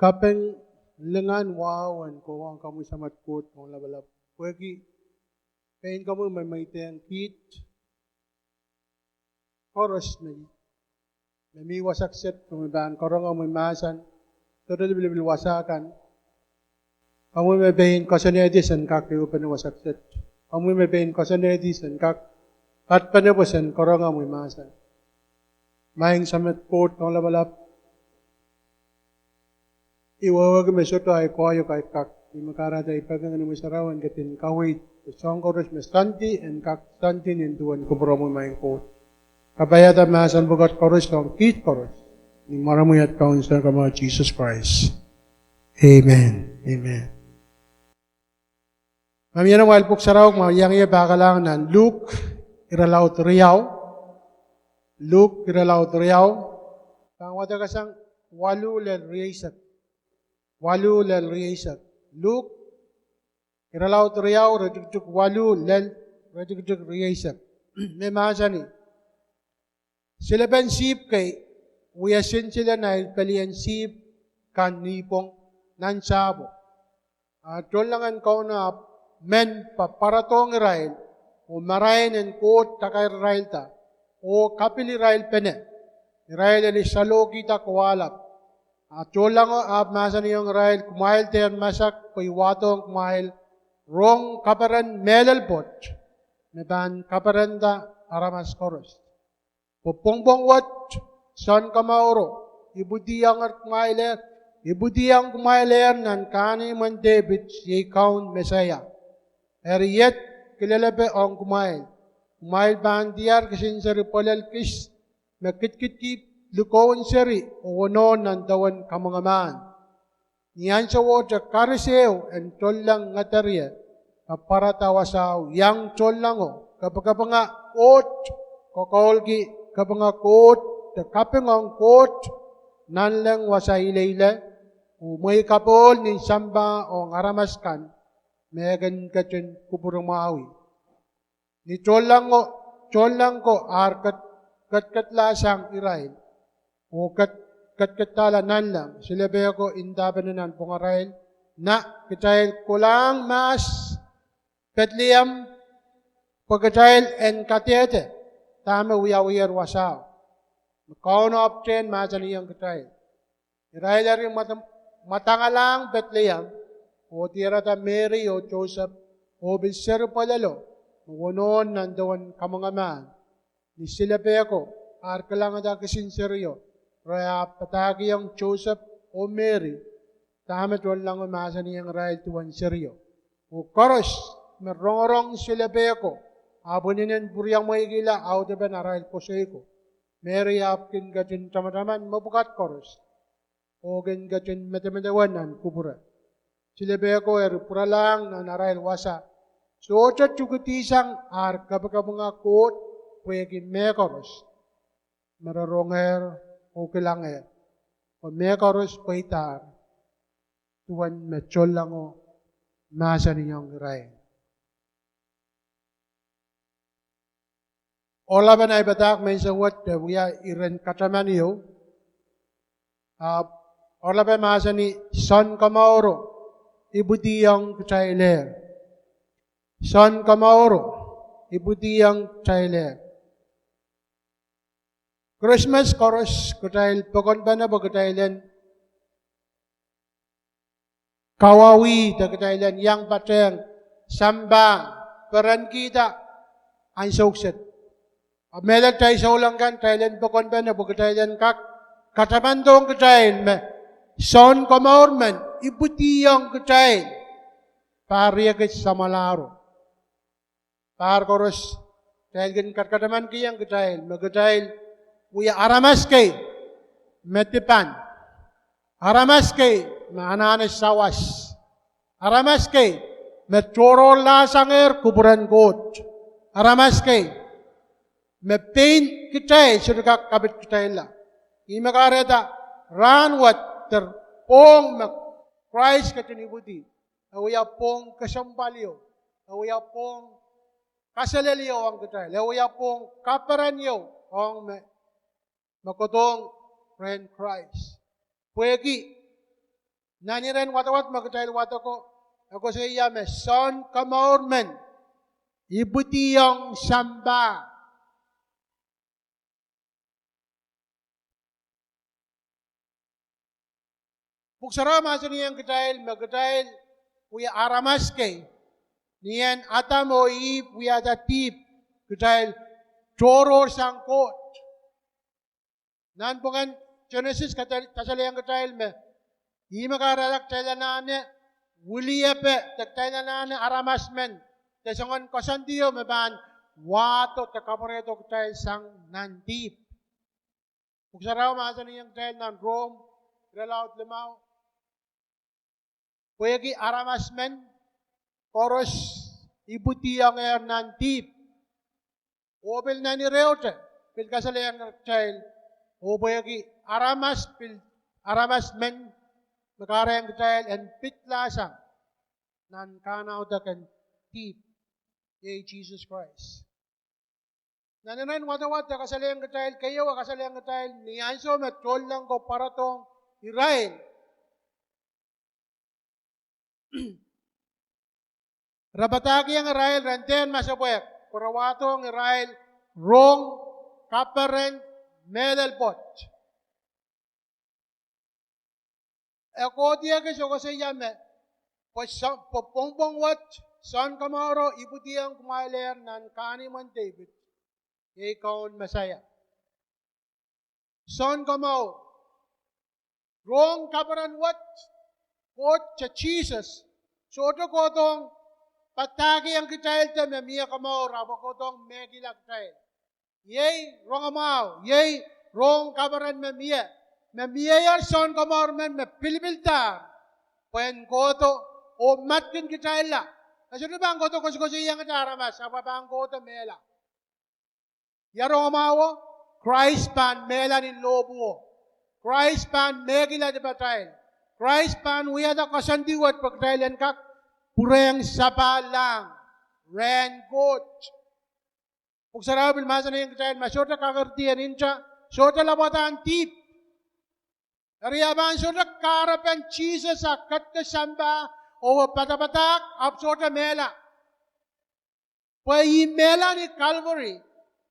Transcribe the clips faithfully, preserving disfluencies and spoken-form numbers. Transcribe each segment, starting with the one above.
Kaping, lingan, wahu en kohwong komwi Samat Koht Kaun Lapalap, pwehki pein komwi me mweidehng kiht koaros me, me mi wasa kiset, komwi pahn karonge omwi mahsen, sohte lipilipil wasa kan. Komwi me pein koasoanehdi sen kak ehupene wasa kiset. Komwi me pein koasoanehdi sen kak patpene pwe sen karonge omwi mahsen. Maing Samat Koht Kaun Lapalap, I wehwehki me sohte ahi koahiek ahi kak. I me kahrehda I peki Ngehnomwi Sarawi en ketin kaweid, pwe soahng koaros me soandi en kak soandi nin duwen kupwuromwi, Maing Koht. Kapaiada mahsen pwukat koaros ong kiht koaros, ni mwaromwi at Kaun Sounkomour Sises Krais. Amen. Amen. Ma mie amwail pwuhk sarawi, ma iang ie pahkalahng nan Luk irelaud riau. Luk irelaud riau. Pahn wadek sang waluh lel rieisek. Waluh lel rieisek. Luk irelaud riau, iretikitik waluh lel iretikitik rieisek. Me mahsanih: Silepen sihpw kei wia sinsile nein pelien sihpw kan nipwong nan sahpwo. A tohnlengen Kauno ahpw men papwarodohng irail, oh marain en Koht takai rirailda, oh kapil irail pene. Irail eri salohkihda kowahlap. A tohnlengo ahpw mahsanihong irail, Kumwail dehr masak, pwe I wahdohng kumwail rong kaperen mehlel pwoat, me pahn kaperenda aramas koaros. Pwe pwongpwong wet, Sounkomouro ipwidiong kumwail, ipwidiong kumwail nan kahnimwen Depit, iei Kaun Mesaia. Eri iet kilelepe ong kumwail: Kumwail pahn diar kisin seri pwelel kis, me kitkitki likoun seri oh wonohn nan dewen kamwengmahn. Ni ansowohte karis ehu en tohnleng ngeder ie, me pwarada wasao iang tohnlengo, kepikepinga Koht, kokoulki kepinga Koht, de kaping ong Koht, nanleng wasa ileile, oh mwehi kapohl nin sampah ong aramas kan me e kin ketin kupwuramwahwih. Ni tohnlengo, tohnleng ko ar ket, ketketlahsang irail, oh ket, ketketlahla nanleng, silepe ko ndahpene nan pwungarail, Na, kitail kolahng mahs Pedleem, pwe kitail en kadehde dahme wiawiher wasao. Me Kauno ahpwtehn mahsanihong kitail. Irail eri mwadang, mwadangalahng Pedleem, oh diarada Mery oh Sosep, oh pil seri pwelelo, me wonohn nan dewen kamwengmahn. Ni silepe ko ar kilangada kisin serio, re ahpw padahkihong Sosep oh Mery dahme tohnlengo mahsanihong irail duwen serio. Oh koaros me rongorong silepe ko ahpw inenen pwuriamweikihla audepen arail koasoi ko. Mery ahpw kin ketin tamataman mepwukat koaros, oh kin ketin medemedewe nan kupwure. Silepe ko eri pwuralahng nan arail wasa, sohte tukidihsang ar kepikepinga Koht pwehki mehkoaros me re rongehr oh kilangehr, pwe mehkoaros pweidahr, duwen me tohnlengo mahsanihong irail. Oaralapen ahi padahk menseng wet e wia iren kataman ieu. Ahpw oaralape mahsanih, Sounkomouro ipwidiong kitailehr. Sounkomouro ipwidiong kitailehr. Krismas koaros kitail pokonpene pwe kitail en kawauwih de kitail en iang patehng sampah, perenkihda ansou kiset. Ahpw mehlel kitail souleng kan kitail en pokonpene pwe kitail en kak katamandohng kitail me Sounkomour men ipwidiong kitail pahr riekid samwalahro. Pahr koaros kitail kin katkatamankihong kitail me kitail wia aramas kei me dipan, aramas kei me anahne sawas, aramas kei me tohrohrlahsangehr kupwuren Koht, aramas kei me pein kitail sohte kak kapit kitailla. Ihme kahrehda rahnwet de pwohng me Krais ketin ipwidi, e wia pwohng kesempwal ieu, e wia pwohng kaselel ieu ong kitail, e wia pwohng kaperen ieu ong me, me kohdohng rehn Krais. Pwehki Nan iren wadawad me kitail wadeko, e koasoia me Sounkomour men ipwidiong sampah. Pwuhk Sarawi mahsanihong kitail me kitail wia aramas kei, ni en Adam oh Ihp wiahda dihp, kitail tohrohrsang Koht. Nan pwuken Senesis kasal-, kasalehiong kitail me ih me kahrehda kitail anahne wiliepe de kitail anahne aramas men de soangen koasoandi me pahn wahdo de kapwurehdo kitail sang nan dihp. Pwuhk Sarawi mahsanihong kitail nan Rom irelaud limau, pwehki aramas men koaros ipwidiongehr nan dihp. Oh pil nan irehte pil kasalehiong kitail, oh pwehki aramas pil, aramas men me kahrehiong kitail en pitlahsang nan kahnaudekin dihp, iei Sises Krais. Nan iren wadawad e kasalehiong kitail, keieu e kasalehiong kitail ni ansou me tohnleng ko pwarodohng irail, re padahkihong irail ren dehn masepwehk pwe re wahdohng irail rohng kaperen mehlel pwoat. E kohdi ekis oh koasoia me pwe, pwe pwongpwong wet Sounkomouro ipwidiong kumwailehr nan kahnimwen Depit, iei Kaun Mesaia. Sounkomour, rohng kaperen wet, Koht de Sises, sohte kohdohng padahkihong kitail de me mie komour, ahpw e kohdohng mehkihla kitail. Iei rongamwahu, iei rohng kaperen me mie, me mieier Sounkomour men me pilipildahr pwehn kohdo oh matkin kitailla. E sohte pahn kohdo koasokoasoiahng kitail aramas, ahpw e pahn kohdo mehla. Ia rongamwahuo? Krais pahn mehla ni lohpwuo. Krais pahn mehkihla dipatail. Krais pahn wiahda koasoandi wet pwe kitail en kak pwurehng sapahl lahng rehn Koht. Pwuhk Sarawi pil mahsanihong kitail me sohte kakerdi en nta, sohte lapwadahn dihp. Eri e pahn sohte kahrepen Sises a ketiket sampah oh padapadahk ahpw sohte mehla. Pwe ih mehla ni Calvary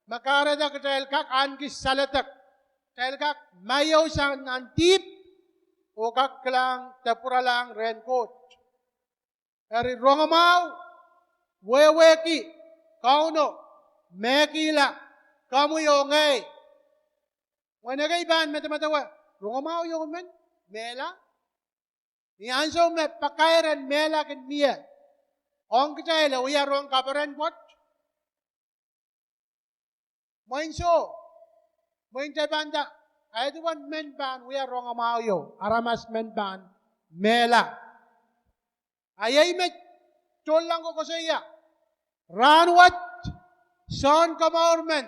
me kahrehda kitail kak ahneki saledek, kitail kak maiou sang nan dihp oh kak kilang de pwuralahng rehn Koht. Eri rongamwahu, wehwehki Kauno, mehkihla, komwi oh ngehi. Mwein ekei pahn medemedewe, rongamwahu ieu men mehla? Ni ansou me pakair en mehla kin mie ong kitail, e wia rohng kaperen pwoat? Mwein soh. Mwein kitail pahn nda, a duwen men pahn wia rongamwahu ieu, aramas men pahn mehla? A iei me tohnleng ko koasoia, rahnwet Sounkomour men,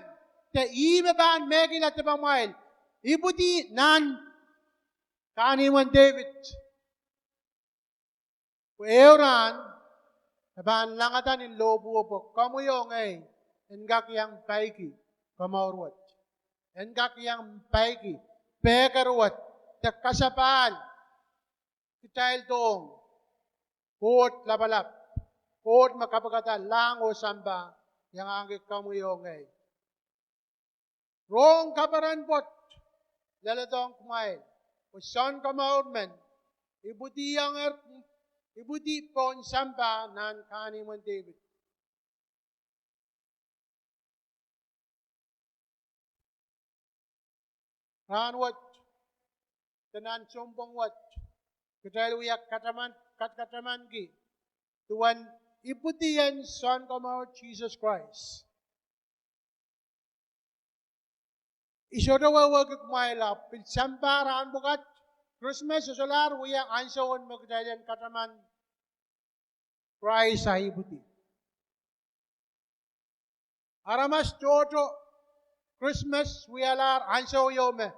de ih me pahn mehkihla dipamwail, ipwidi nan kahnimwen Depit. Pwe ehu rahn e pahn langada ni lohpwuo pwe komwi oh ngehi en kak iang peiki komour wet, en kak iang peiki pehker wet, de kasapahl kitail dohng Koht Lapalap, Koht me kapikada lahng oh sampah, iangahki komwi oh ngehi. Rohng kaperen pwoat leledohng kumwail pwe Sounkomour men ipwidi pohn sampah nan kahnimwen Depit. Rahnwet de nan sounpwong wet kitail wia kataman, kat-, katamanki duwen ipwidi en Sounkomour Sises Krais. I sohte wehwehki kumwail, ahpw pil sampah rahn pwukat, Krismas e solahr wia ansoun me kitail en kataman Krais a ipwidi. Aramas tohto Krismas wialahr ansou ieu me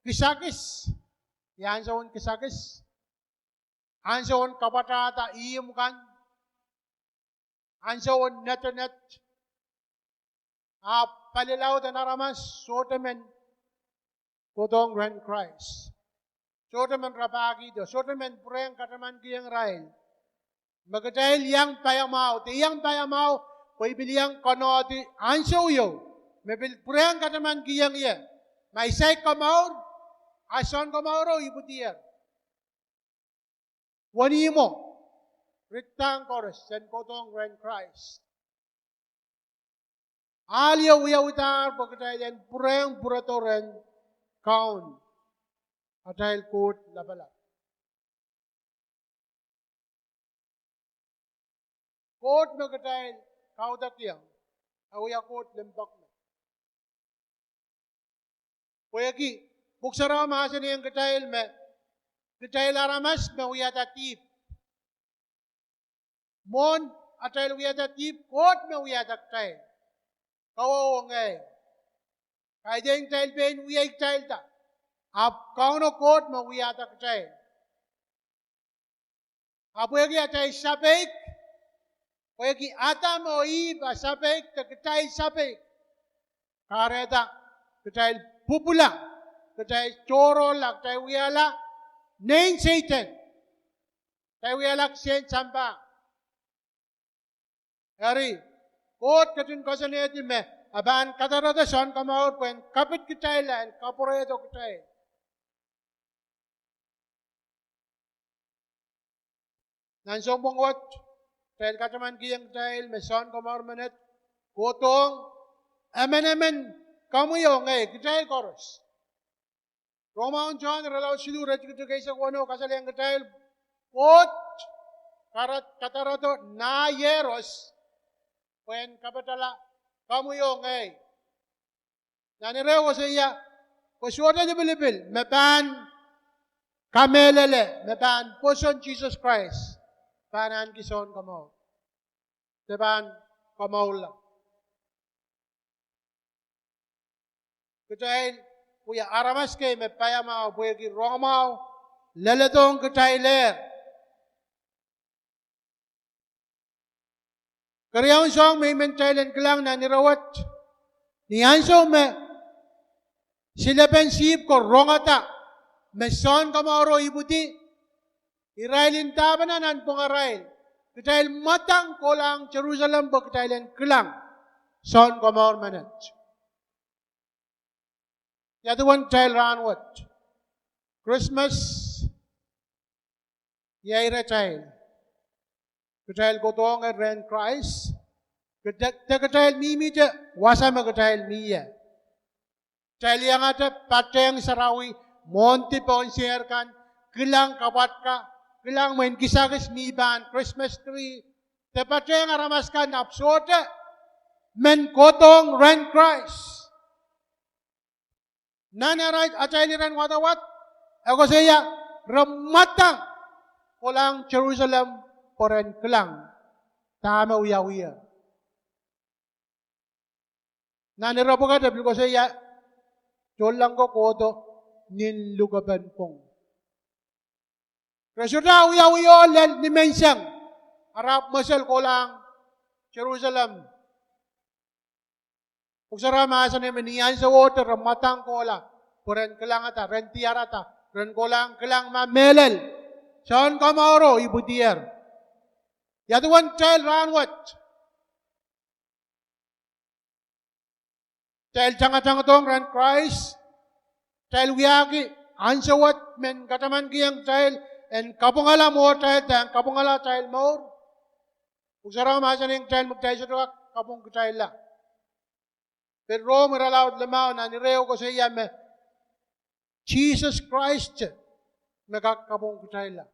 kisakis, ia ansoun kisakis, ansoun kapwatahda ihmw kan, ansoun netenet, ahpw palilaud en aramas sohte men kohdohng rehn Krais. sohte men rapahkihdo, sohte men pwurehng katamankihong irail me kitail iang paiamwahu, de iang paiamwahu, pwe I pil iang konohdi ansou ieu me pil pwurehng katamankihong ie, ma I saik komour, a Sounkomouro ipwidier. Wenihmwo, riddang koaros en kohdohng rehn Krais. Ahl ieu wiawihdahr pwe kitail en pwurehng pwurodo rehn Kaun, atail Koht Lapalap. Koht me kitail kaudokiong, e wia Koht limpoak me. Pwehki Pwuhk Sarawi mahsanihong kitail me kitail aramas me wiahda dihp. Mwohn atail wiahda dihp, Koht me wiahda kitail. Kawauwei ngehi. Kaidehn kitail pein wiahda kitailda, ahpw Kauno Koht me wiahda kitail. A pwehki atail sapeik, pwehki Adam oh Ihp a sapeik de kitail sapeik, kahrehda kitail pwupwula, kitail tohrohrla, kitail wiahla nein Sehdan, kitail wiahla kisehn sampah. Eri, Koht ketin koasoanehdi me e pahn kadarodo Sounkomour pwe en kapit kitail, en kapwurehdo kitail. Nan sounpwong wet, kitail katamankihong kitail me Sounkomour menet kohdohng emenemen komwi oh ngehi, kitail koaros. Rongamwahu en Sohn irelaud siluh, iretikitik eisek weneu kasalehiong kitail, Koht kadarodo nah iehros pwe en kapitala komwi oh ngehi. Nan ire koasoia, pwe sohte lipilipil me pahn kamehlele, me pahn pwoson Sises Krais, pahn ahneki Sounkomour, de pahn komourla. Kitail wia aramas kei me paiamwahu pwehki rongamwahu leledohng kitailehr. Keriaun soahng me I men kitail en kilang nan ire wet, ni ansou me silepen sihpw ko rongada me Sounkomouro ipwidi, irail ndahpene nan pwungarail, kitail mwadang kohlahng Serusalem pwe kitail en kilang Sounkomour menet. Ia duwen kitail rahnwet? Krismas iei iratail. Kitail kohdohng rehn Krais, de kitail mihmihte wasa me kitail mie. Kitail iangahte patehng sarawi, mwohndi pohnsehr kan, kilang kapwat ka, kilang mwein kisakis mi pahn Krismas tri, de patehng aramas kan, ahpw sohte men kohdohng rehn Krais. Nan atail iren wadawad, e koasoia, re mwadang kohlahng Serusalem pwe ren kilang dahme wiawiher. Nan ire pwukat e pil koasoia, tohnleng ko kohdo nin lukepen pwung. Re sohte wiawi oh lel nimenseng, ahpw mwesel kohlahng Serusalem. Pwuhk Sarawi mahsanih me ni ansowohte re mwadang kohla pwe ren kilangada, ren diarada, ren kohlahng kilang ma mehlel, Sounkomouro ipwidier. Ia duwen kitail rahnwet? Kitail tangatangadohng rehn Krais, kitail wiahki ansou wet men katamankihong kitail en kapwungala mourtail, de en kapwungala atail mour. Pwuhk Sarawi mahsanih kitail me kitail sohte kak kapwung kitailla. Pil Rom irelaud limau nan ire ehu koasoia me Sises Krais me kak kapwung kitailla.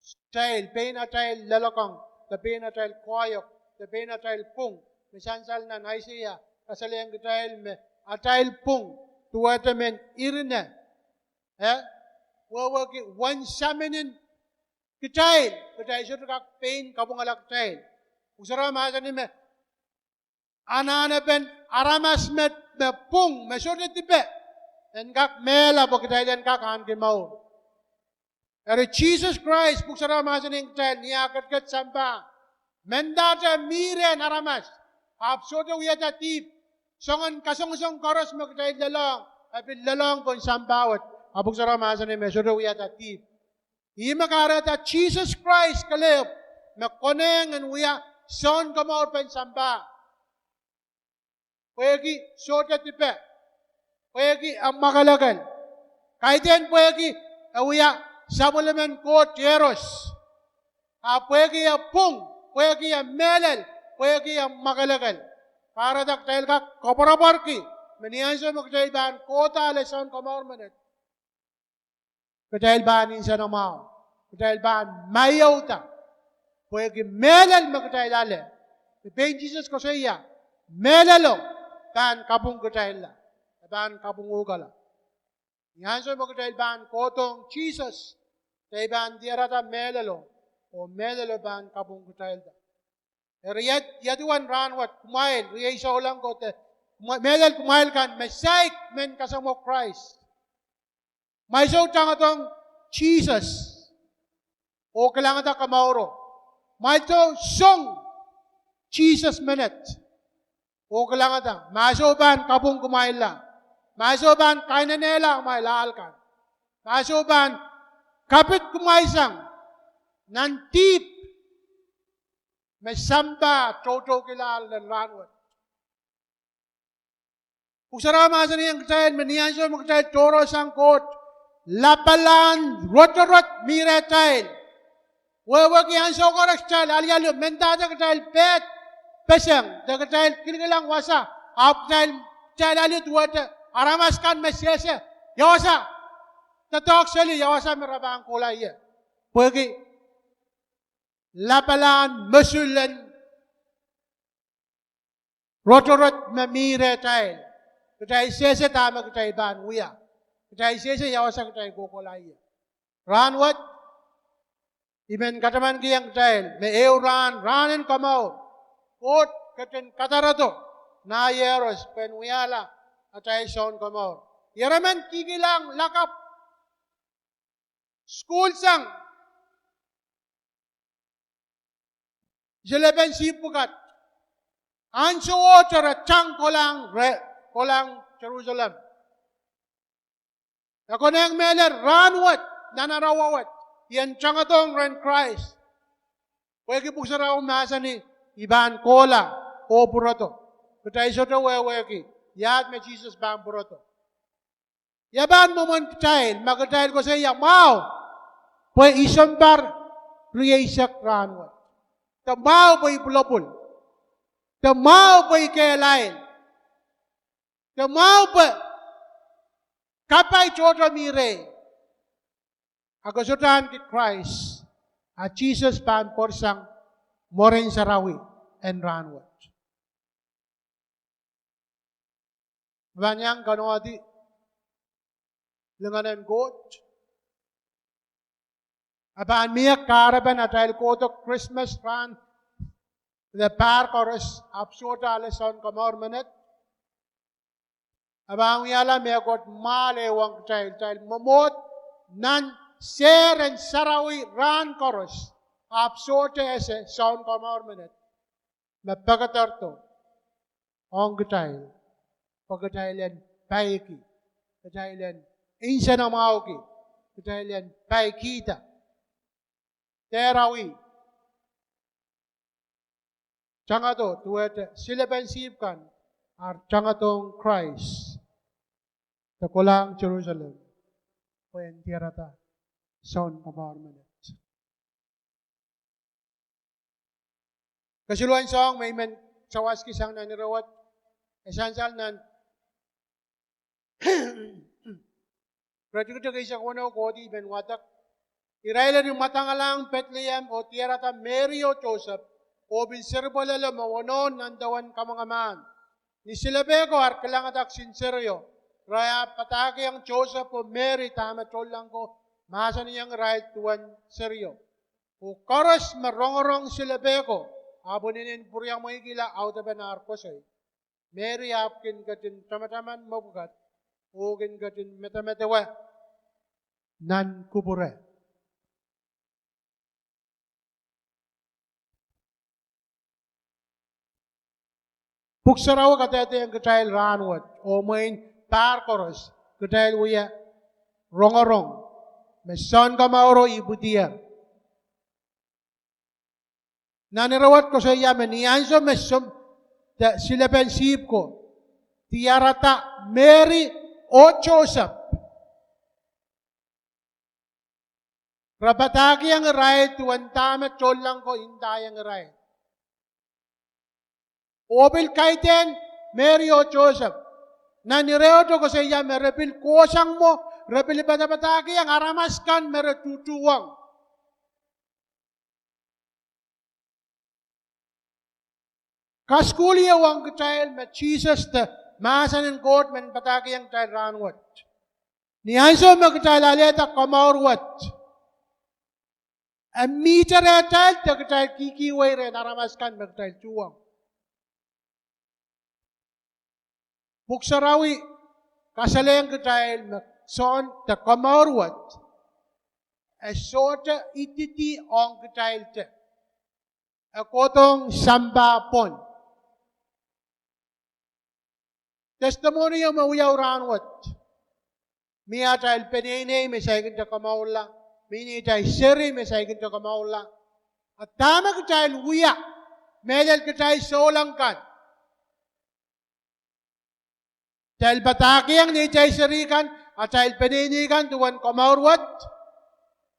Kitail, pein atail loalokong, de pein atail koahiek, de pein atail pwung, me sansal nan Aiseia kasalehiong kitail me atail pwung, duwehte men irine, eh, wehwehki wen samin en kitail, kitail sohte kak pein kapwungala kitail. Pwuhk Sarawi mahsanih me anahnepen aramas me, me pwung, me sohte dipe, en kak mehla pwe kitail en kak ahneki mour. Eri Sises Krais, Pwuhk Sarawi mahsanih kitail, ni ah ketiket sampah, mendahte mi rehn aramas, ahpw sohte wiahda dihp, soangen kasongosong koaros me kitail lelohng, e pil lelohng pohn sampah wet. A Pwuhk Sarawi mahsanih me sohte wiahda dihp. Ih me kahrehda Sises Krais kelehpw me konehng en wia sounkomourpen sampah. Pwehki sohte dipe, pwehki e mwakelekel. Kaidehn pwehki e wia sapwellimen Koht Iehros. A pwehki e pwung, pwehki e mehlel, pwehki e mwakelekel. Kahrehda kitail kak koapworopworki me ni ansou me kitail pahn kohdo ale sounkomour menet, kitail pahn nsenamwahu, kitail pahn maiauda, pwehki mehlel me kitail ale. Pein Sises koasoia, mehlelo pahn kapwung kitailla, e pahn kapwunguhkala. Ni ansou me kitail pahn kohdohng Sises, kitail pahn diarada mehlelo, oh mehlelo pahn kapwung kitailda. Eri ia, ia duwen rahnwet kumwail, riei souleng ko de, kumwa-, mehlel kumwail kan me saik men kasamwo Krais. Kumwail sou tangodohng Sises oh kilangada komouro. Kumwail sou song Sises menet oh kilangada, ma e sou pahn kapwung kumwailla, ma e sou pahn kainenehla amwail ahl kan, ma e sou pahn kapit kumwailsang nan dihp me sampah toutoukihla lel rahnwet. Pwuhk Sarawi mahsanihong kitail me ni ansou me kitail tohrohrsang Koht, lapalahn rotorot mi rehtail. Wehwehki ansou koaros kitail alialu, mendahte kitail pehd peseng de kitail kilkilang wasa, ahpw kitail, kitail alu duwehte aramas kan me sehse, ia wasa, doadoahk seli ia wasa me re pahn kohla ie. Pwehki lapalahn mosul en rotorot me mi rehtail. Kitail sehse dahme kitail pahn wia. Kitail sehse ia wasa kitail kohkohla ie. Rahnwet, I men katamankihong kitail me ehu rahn, rahn en komour, Koht ketin kadarodo nah Iehros pwehn wiahla atail sounkomour. Ieremen kihkihlang lakapw, sukuhl sang, silepen sihpw pwukat, ansouohte re tang kolahng, re kolahng Serusalem. E konehng mehlel rahnwet, nan ara wet, I en tangodohng rehn Krais. Pwehki Pwuhk Sarawi mahsanih, I pahn kohla oh pwurodo. Kitail sohte wehwehki iahd me Sises pahn pwurodo. Ia pahn mwomwen kitail ma kitail koasoia mwahu pwe I sounpar rieisek rahnwet, de mwahu pwe I pwulopwul, de mwahu pwe I kehlail, de mwahu pwe kapai tohto mi rehi. A ke sohte ahneki Krais, a Sises pahn pwarsang mwaren sarawi en rahnwet. E pahn iang kanengamah lingan en Koht. E pahn mie kahrepen atail kohdo Krismas rahn de pahr koaros ahpw sohte ale sounkomour menet. E pahn wiahla mehkot mwahl ehuong kitail, kitail mwomwohd nan sehr en sarawi rahn koaros, ahpw sohte ese sounkomour menet me pekederdo ong kitail, pwe kitail en paiki, kitail en nsenamwahuki, kitail en paikihda, dehrawi, tangodo duwehte silepen sihpw kan, ar tangodohng Krais de kolahng Serusalem pwehn diarada sounkomour menet. Keseluhn soahng me I men sawaski sang nan ire wet, e sansal nan Iretikitik eisek weneu kohdi I men wadek: Irail eri mwadangalahng Pedlehem oh diarada Mery oh Sosep, oh pil seri pwelelo me wonohn nan dewen kamwenge mahn. Ni silepe ko ar kilangada kisin serio, irail ahpw padahkihong Sosep oh Mery dahme tohnleng ko mahsanihong irail duwen serio. Oh koaros me rongorong silepe ko ahpw inenen pwuriamweikihla audepen ar kosoi. Mery ahpw kin ketin tamataman mepwukat oh kin ketin medemedewe nan kupwure. Pwuhk Sarawi kadehdehiong kitail rahnwet oh mwein pahr koaros kitail wia rongorong me Sounkomouro ipwidier. Nan ire wet koasoia me ni ansou me som, de silepen sihpw ko diarada Meri oh Sosep, re padahkihong irail duwen dahme tohnleng ko ndaiong irail. Oh pil kaidehn Meri oh Sosep, nan irehte koasoia me re pil kohsang mwo, re pil padapadahkihong aramas kan me re tuhtuhwong. Kasukuhl ie ong kitail me Sises de mahsen en Koht men padahkihong kitail rahnwet. Ni ansou me kitail alehda komour wet, e mihte rehtail de kitail kihkihwei rehn aramas kan me kitail tuhwong. Pwuhk Sarawi kasalehiong kitail me Sohn de komour wet, e sohte ididi ong kitailte. E kohdohng sampah pwon. Testimony o me wiawi rahnwet. Mie atail peneinei me saikinte komourla, mie neitail seri me saikinte komourla. A dahme kitail wia, mehlel kitail souleng kan? Kitail padahkihong neitail seri kan, atail peneinei kan duwen komour wet,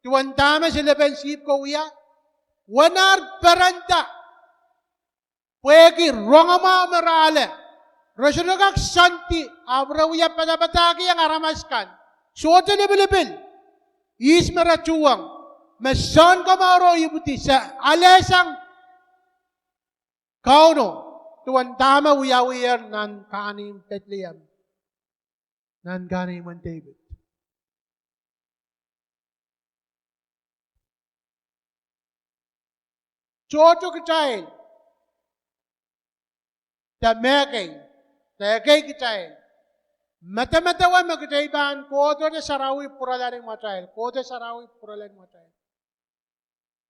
duwen dahme silepen sihpw ko wia, wenehr perenda pwehki rongamwahu me re ale. Re sohte kak soandi, ahpw re wia padapadahkihong aramas kan, sohte lipilipil ihs me re tuhwong, me Sounkomouro ipwidi, se alehsang Kauno duwen dahme wiawier nan kahnimw Pedlehem, nan kahnimwen Depit. Tohto kitail, de mehkei, de ekei kitail, medemedewe me kitail pahn kohdohte sarawi pwurala ni imwatail, kohdo sarawi pwurala ni imwatail.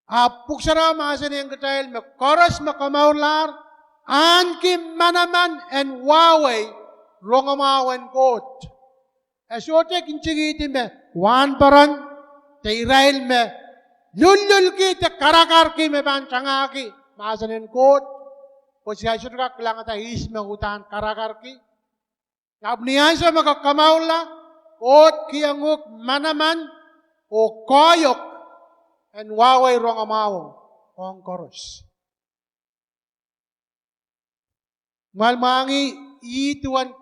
Ahpw Pwuhk Sarawi mahsanihong kitail me koaros me komourlahr ahneki manaman en wahwei rongamwahu en Koht. E sohte ntingihdi me wahnpoaron de irail me lullulki de karakarki me pahn tangahki mahsen en Koht, pwe kitail sohte kak kilangada ihs me uhdahn karakarki. Ahpw ni ansou me ke komourla, Koht kihong uhk manaman oh koahiek en wahwei rongamwahuo ong koaros. Mwahl mwahngih, ih duwen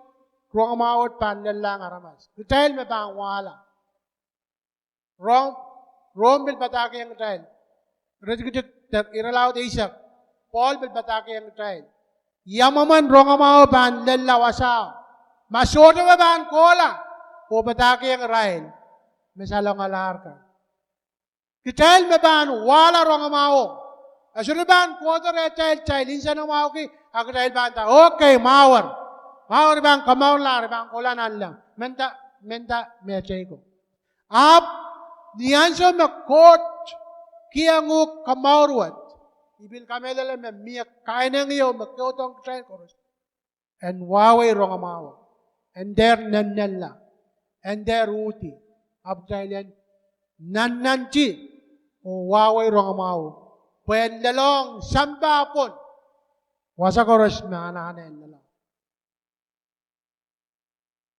rongamwahu wet pahn lellahng aramas. Kitail me pahn wahla. Rom, Rom pil padahkihong kitail, iretikitik irelaud eisek, Pohl pil padahkihong kitail ia mwomwen rongamwahuo pahn lella wasao, ma sohte me pahn kohla, oh padahkihong irail me salongalahr kan. Kitail me pahn wahla rongamwahuo, e sohte pahn kohdo rehtail, kitail nsenamwahukihla, a kitail pahn nda, okay, mwahu, mwahu, I pahn komourlahr, I pahn kohla nanleng, menda, menda mehteiko. Ahpw ni ansou me Koht kihong uhk komour wet, I pil kamehlele me mie kaineng ieu me kohdohng kitail koaros, en wahwei rongamwahuo, en dehr nennenla, en dehr uhdi, ahpw kitail en nannanti oh wahwei rongamwahuo, pwe en lelohng sampah pwon wasa koaros me anahne en lelohng.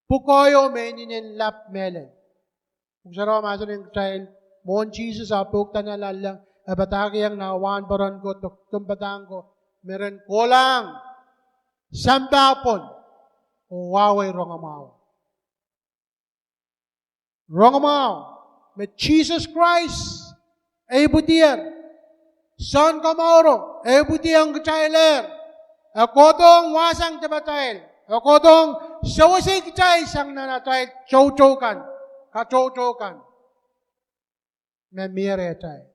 Pwukoa ieu me inenen lap mehlel. Pwuhk Sarawi mahsanihong kitail, mwohn Sises ah pokda nanleng, e padahkihong nah wahnpoaron ko, tohnpadahk ko, me ren kohlahng sampah pwon oh wahwei rongamwahuo. Rongamwahu me Sises Krais e ipwidier, Sounkomouro e ipwidiong kitailehr, e kohdohng wahsang dipatail, e kohdohng sewese kitail sang nan atail toutou kan, katoutou kan me mie rehtail.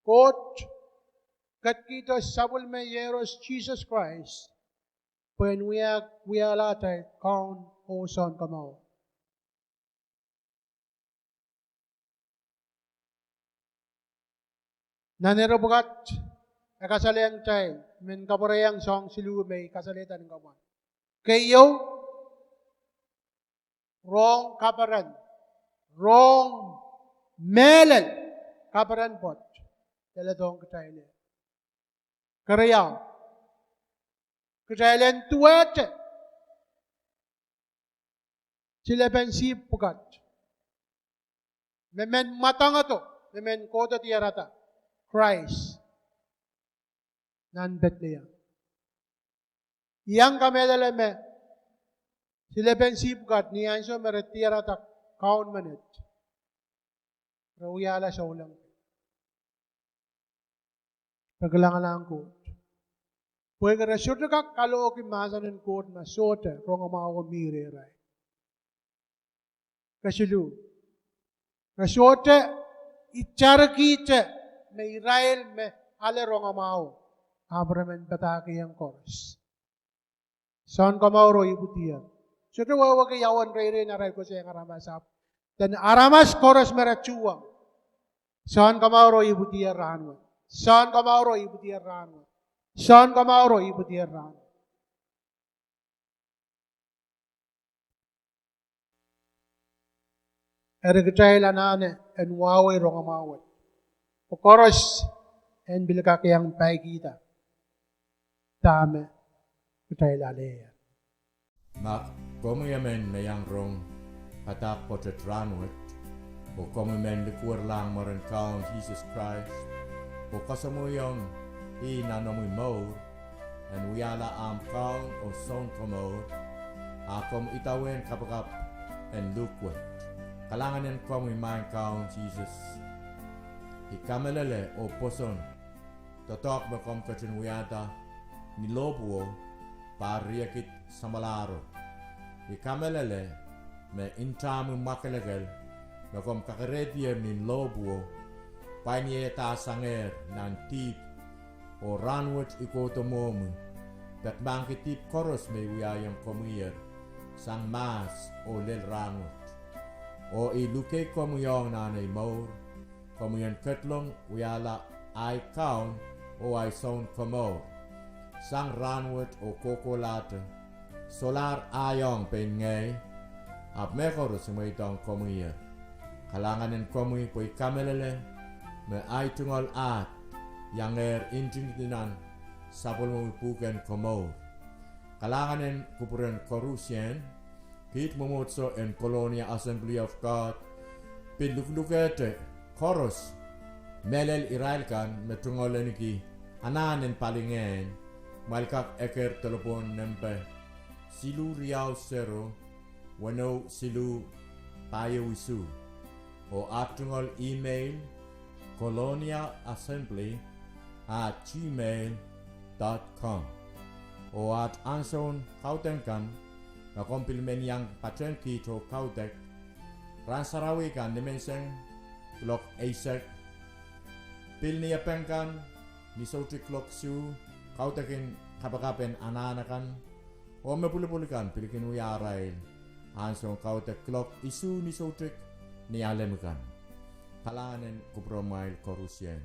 Koht ketkihdo sapwellime Iehros Sises Krais pwe en wia, wiahla atail Kaun oh Sounkomour. Nan ire pwukat, e kasalehiong kitail, men kapwurehiong soahng siluh me I kasalehda ni kamwan. Keieu, rohng kaperen, rohng mehlel kaperen pwoat leledohng kitail. Keriau, kitail en duwehte silepen sihpw pwukat me men mwadangdo, me men kohdo diarada Krais nan Pedlehm. I iang kamehlele me silepen sihpw pwukat ni ansou me re diarada kaun menet, re wiahla souleng, re kilangalahng Koht, pwehki re sohte kak kalohki mahsen en Koht ma sohte rongamwahuo mi rehrail. Kesiluh, re sohte itarkihte me irail me ale rongamwahuo, ahpw re men padahkihong koaros. Sounkomouro ipwidier. Sohte wehwehki ia uwen reirei nan arail koasoiong aramas, ahpw eri aramas koaros me re tuhwong. Sounkomouro ipwidier rahnwet. Sounkomouro ipwidier rahnwet. Sounkomouro ipwidier rahnwet. Eri kitail anahne en wahwei rongamwahu wet, pwe koaros en pil kak iang paikihda dahme kitail alehier. Ma komwi emen me iang rong padahk pwoatet rahnwet, oh komwi men likwerlahng mwaren Kaun Sises Krais, oh kasamwoiong ih nan omwi mour, en wiahla ahmw Kaun oh Sounkomour, a komw idawehn kapakap en luhk wet. Kalahngan en komwi, Maing Kaun Sises. I kamehlele oh pwoson doadoahk me komw ketin wiahda ni lohpwuo, pahr riekid samwalahro. I kamehlele me ntahmwi mwakelekel me komw kakerehdier ni lohpwuo, pwain iehda sangehr nan dihp, oh rahnwet I kohdo mwohmwi, peki mahkki dihp koaros me I wiahiong komwier sang mahs oh lel rahnwet. Oh I luke komwi ong nan ei mour, komwi en ketlong wiahla ahi Kaun oh ahi Sounkomour sang rahnwet oh kohkohlahte, solahr ahi ong pein ngehi, ahpw mehkoaros I mweidohng komwier. Kalahngan en komwi pwe I kamehlele me ahi tungoal ahd iangehr ntingdi nan sapwellimomwi pwuhken komour. Kalahngan en kupwuren koarusie, kiht mwomwohdiso en Colonia Assembly of God pil luklukehte koaros, mehlel irail kan me tungoal ahneki anahn en palingehn, kumwail kak eker delepwohn nempe siluh riau sero, weneu siluh, pahieu isuh. Oh aht tungoal email, colonia assembly at gmail dot com. Oh aht ansoun kaudok kan, ma komw pil men iang patehng kiht oh kaudok, rahn sarawi kan nimenseng kuloak eisek. Pil Niepeng kan ni soutik kuloak isuh, kaudokin kapakap en anahn akan. Oh me pwulopwul kan pil kin wia arail ansoun kaudok kuloak isuh ni soutik Nialem kan. Kalahngan en kupwuromwail koarusie.